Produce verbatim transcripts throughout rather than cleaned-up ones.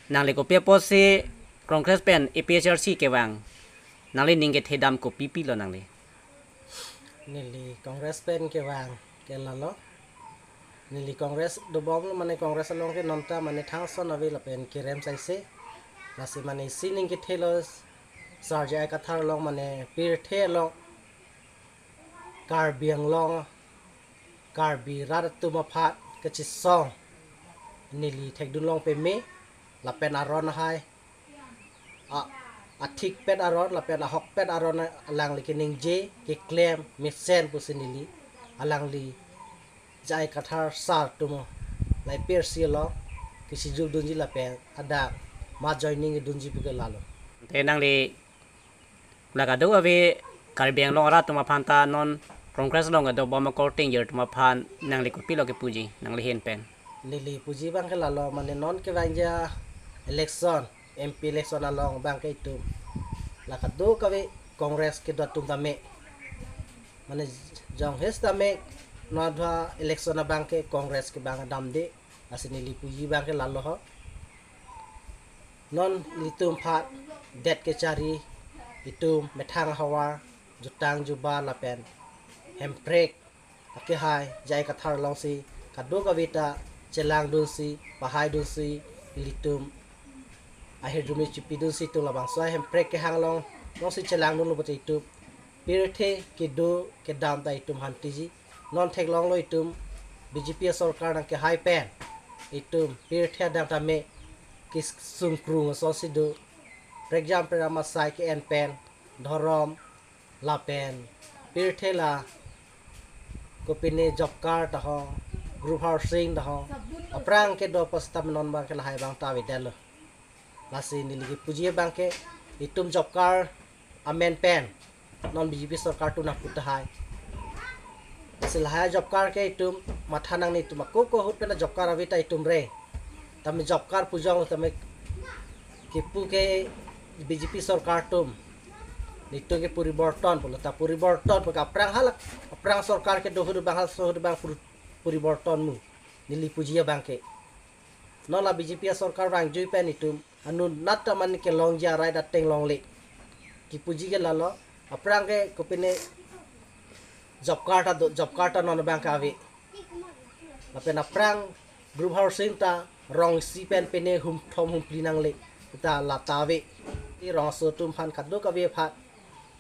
Nangli kopi apotsi Congress pen A P H L C kevang? Nangli ning kethe dam kopi pilo nangli? Neli Congress pen kevang ke lalo. Neli Congress dobomlo mane Congress along ke nonta mane thang ason ave lapen kerem saise. Lasi mane isi ning kethelo Sar J I Kathar along mane pirthe along Karbi Anglong, Karbi rat atum aphan kachisong neli thekdun long peme lapen aron ahai a, athikpet aron lapen ahokpet aron alangli keningje keklem mesen pusi neli alangli J I Kathar sar atum la A P H L C along kisijul dunji lapen adang ma joining dunji puke lalo. Te nangli la kadokave Karbi Anglong arat atum aphan ta non Congress along kadobom akorte ingjir atum aphan nangli kopilo kepuji nangli ahin pen? Neli puji abang ke lalo mane non kevangji election, M P election along abang ke itum la kadokave Congress kedo atum tame mane jong hes tame non dua election abang ke Congress kevang damde. Lasi neli puji abang ke lalo ho. Non ilitum aphan det kechari, itum methang ahavar, jutang juba lapen hemprek akehai J I Kathar alongsi kadokave ta chelangdunsi pahaidunsi ilitum ahirdumi chipidunsi itum labangso ahemprek kehang along alongsi chelangdunlo pulote itum pirthe kedo kedam ta itum hantiji. Non theklonglo itum B J P sorkar nangkehai pen itum pirthe adang tame kisungkrung asonsi do. Prekjam prekjam asai ke-en pen dhorom lapen pirthe la kopine job card taho, group housing taho, aphrang kedo apot seta non abang ke lahai abang ta avedetlo. Lasi neli kepuji abang ke itum job card amen pen non B J P sorkar atum nangpu tahai. Lasi lahai job card ke itum matha nangne, itum ako ako ahut pen job card ave ta itum re. Tame job card pu jonglo tame kipu ke B J P sorkar atum. Nelitum ke poriborton pulo ta poriborton pu ke aphrang halak aphrang sorkar kedo ahut abang halaso ahut abang puri- poriborton mu. Neli puji abang ke. Non la B J P sorkar vangjui pen itum anut nat ta mane kelongji arai ta tenglongle. Kipuji ke lalo, aphrang ke kopine job card ta do, job card ta non abang ke ave. Lapen aphrang group housing ta rong isi pen pine hum thom hum phli nangle ta la ta ave. I rong aso atum aphan kadokave aphan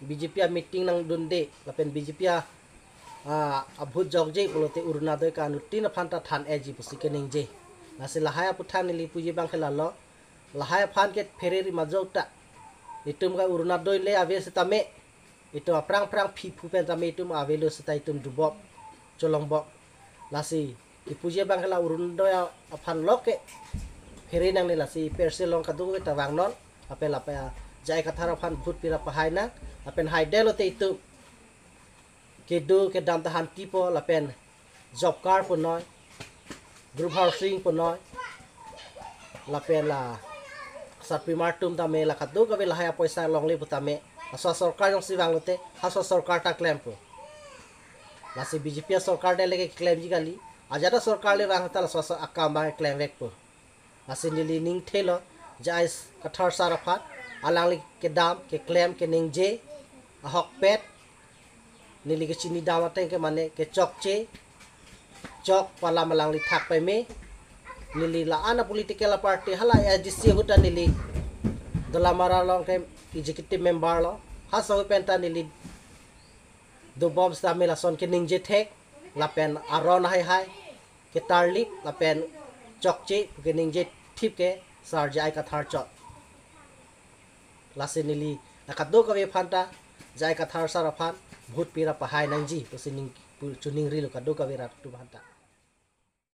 B J P a meeting nangdunde lapen B J P a ah, abhut jokje pulote Orunodoi ke anuttin aphan ta than-eji pusi keningje. Lasi lahai aphuthak neli puji abang ke lalo. Lahai aphan ke phereri majok ta. Itum ke Orunodoi le ave setame. Itum aphrang aphrang phiphu pen tame itum avelo seta itum dobom cholongbom. Lasi kipuji abang ke la Orunodoi aphan lok ke phere nangne, lasi A P H L C along kadokave ta vangnon. Lapen lapen J I Kathar aphan vote pira pahai nang. Lapen haidetlo te itum kedo kedam ta hantipo lapen job card punoi, group housing punoi, lapen la sarpimar atum tame la kadokave lahai apoisa longle pu tame, laso sorkar jongsi vanglote halaso sorkar ta klempo. Lasi B J P sorkar dele ke klemji kali, ajat sorkar le vang ta laso akam abang klemvekpo. Lasi neli ning thelo J I Kathar sar aphan, alangli kedam keklem keningje ahokpet, neli kechini dam ateng ke mane kechokche chok pu alam alangli thak peme. Neli la-an a political party hala A D C ahut ta neli Dolamara along ke executive member lo, halaso ahut pen ta neli dobom seta me lason keningje thek lapen aron haihai ketarlip lapen chokche pu keningje thip ke Sar J I Kathar chot. Lasi neli la kadokave aphan ta J I Kathar sar aphan vote pira pahai nangji pusi ning pu- chuningrilo kadokave rat atum aphan ta.